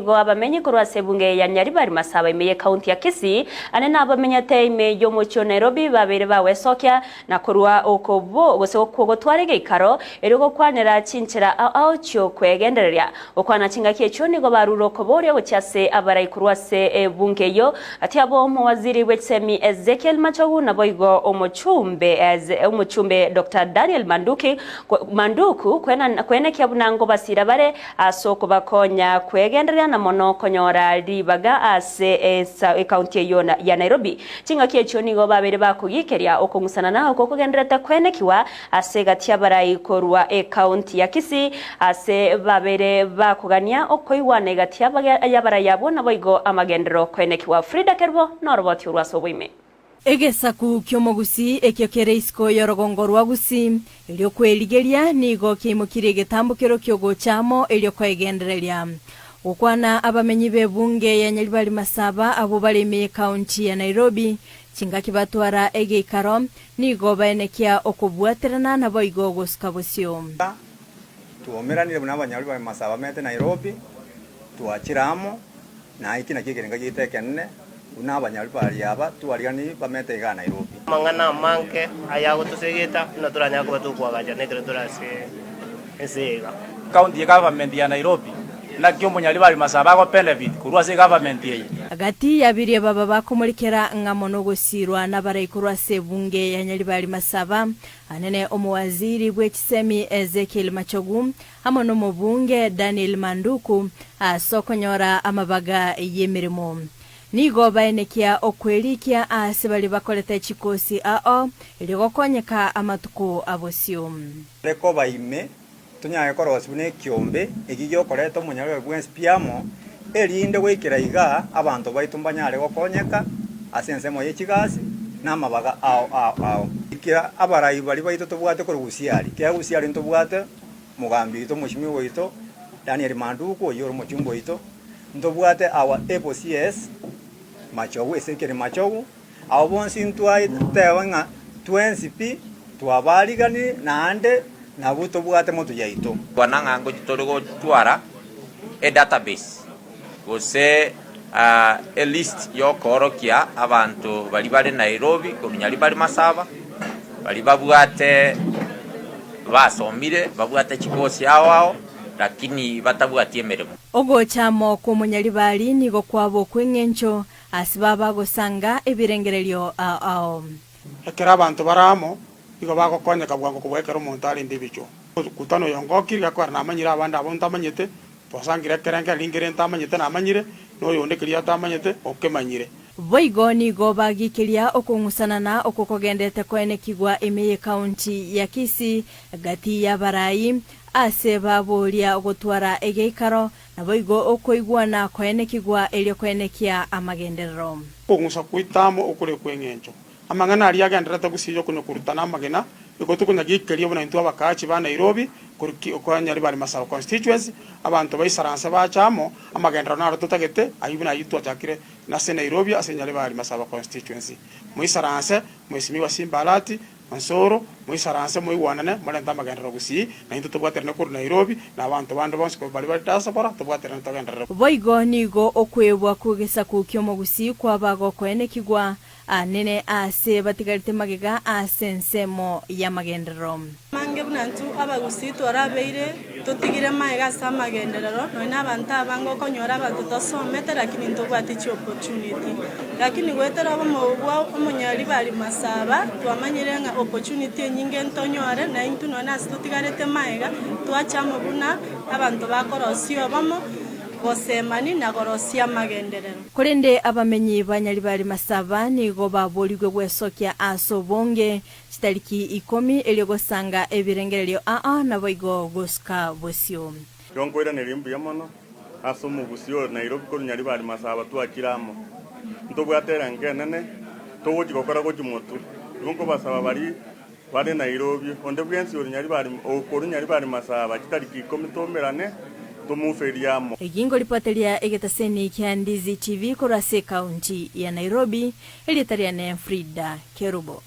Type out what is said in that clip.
nigo abamenyi korwa ase ebunge ya Nyaribari Masaba ime y'ekaunti ya Kisii ane nabamenyete ime y'omochie o Nairobi babeire bagwesokia na korwa okobo gose gotwara egeikaro erio gokwanera chinchera ao ao chi'okwegendereria. Gokwana chingaki echio nigo barure okoboria gochia ase abarai korwa ase ebunge eyio, gati abo omowaziri bw'echisemi Ezekiel Machogu naboigo omochumbe omochumbe Doctor Daniel Manduki Manduku kwenekia buna ngobasira bare ase okobakonya kwegendereria na mono konyora ribaga ase ekaunti eyio ya Nairobi. Chingaki echio nigo babeire bakogikeria okong'usanana okwo kogendererete kwenekigwa ase egati y'abarai korwa ekaunti ya Kisii ase babeire bakogania okoigwana egati y'abarai abwo naboigo amagenderero kwenekigwa. Frida Kerubo noroboti orwo ase oboime. Egesaku ki'omogusii ekio kere isiko y'orogongo rwa Gusii, erio kwerigeria nigo kiaimokirie egetambokero ki'ogocha amo erio koegendereria. Gokwana abamenyi b'ebunge ya Nyaribari Masaba abwo bare ime y'ekaunti ya Nairobi, chingaki batwara egeikaro, nigo baenekia okobwaterana naboigo gosuka bosio. Twaumeranire buna abanyaribari Masaba bamenyete Nairobi, twachire amo. Na eki nakio ekerengo giaito ekenene, buna abanyaribari aba twarigani bamete igaa Nairobi. Amang'ana amange ayagotosegeta buna toranyare koba tokoagachana ekero tore ase ense eye iga. County government ya Nairobi, naki omonyaribari Masaba ago benefit korwa ase egovernment eye? Gati ya biria baba bakomorikera ng'a mono gosiirwa nabarai korwa ase ebunge ya Nyaribari Masaba, anene omowaziri bwe chisemi Ezekiel Machogu, amo nomobunge Daniel Manduku ase okonyora amabaga y'emeremo. Nigo baenekia okwerikia aase baria bakorete chikosi ao, erio gokonyeka amatuko abosio. Ere koba ime, tonyare korosia buna ekiombe eki giokoreta omonyarebe bwensi pi amo, erinde goikera igaa abanto baito mbanyare gokonyeka ase ensemo ye chigasi na amabaga ao ao ao. Ekiagera abarai baria baito tobwate korwa Gusiari, ekiagera Gusiari ntobwate Omogambi oito, omochimi oito, Daniel Manduku, oyio ore omochumba oito, ntobwate our able CS Machogu, Ezekiel Machogu, abwo bonsi ntwateba ng'a twensi pi twabariganirie naende nabwo tobwate motwe yaito. Kwana ng'a ngochi tore gotwara edatabase gose elist yokoorokia abanto baria bare Nairobi korwa Nyaribari Masaba, baria babwate basomire babwate chikosi ao ao lakini batabwati emeremo. Ogocha amo kw'omonyaribari nigo kwaba okw'engencho ase baba gosanga ebirengererio ao ao. Ekero abanto bare amo, nigo bagokonyeka bwango kobua ekero omonto arende ebichwa. Omokutano oyo ngokire, gakwera namanyire abande abwo ntamanyete, Twasangire ekerengererio nkere ntamanyete namanyire, na oyonde keria atamanyete okemanyire. Boigo nigo bagikeria okong'usanana okwo kogenderete koenekigwa ime y'ekaunti ya Kisii gati y'abarai ase baboria gotwara egeikaro naboigo okoigwana koenekigwa erio koenekia amagenderero. Okong'usa gwaito amo okore okw'engencho. Amang'ana aria agendererete gusii y'okonya korutana amagena, nigo tokonya gikeria buna intwe abakaachi ba Nairobi, korwa Nyaribari Masaba Constituency, abanto baisaranse bache amo, amagenderero naro totagete, ayio buna ayio twachakire nase Nairobi ase Nyaribari Masaba Constituency. Moisaranse, Mheshimiwa Simba Arati, Onsoro, moisaranse moigwanane, morente amagenderero gusii, na intwe tobwaterane korwa Nairobi, na abanto bande bonsi korwa baria bare diaspora, tobwaterane togenderere. Boigo nigo okwebwa kw'egesaku ki'omogusii kwaba gokoenekigwa Anene aase batigarete magega ase ensemo y'amagenderero. Amange buna intwe abagusii twarabeire totigire magega ase amagenderero, nonya na abanto abange okonyora abanto tosomete lakini ntobwati chiopportunity. Lakini goetera obomo bwa omonyaribari Masaba, twamanyire ng'a opportunity enyinge ntonyore, na intwe nonya ase totigarete magega, twacha amo buna abanto bakorosia obomo, gosemani na korosia amagenderero. Korende abamenyi ba Nyaribari Masaba nigo baborigwe gwesokia ase obonge chitariki ikomi erio gosanga ebirengererio aa naboigo gosuka bosio. Igo nkoiraneria mbuya mono ase omogusii o Nairobi korwa Nyaribari Masaba twachire amo. Ntobwate erengo enene togochi gokora gochia motwe. Igo nkobasaba baria bare Nairobi, onde bwensi ore Nyaribari okorwa Nyaribari Masaba chitariki ikomi toumerane tomuferie amo. Egingo ripota ria egetaseni kia Ndizi TV korwa ase ekaunti ya Nairobi, erieta riane Frida Kerubo.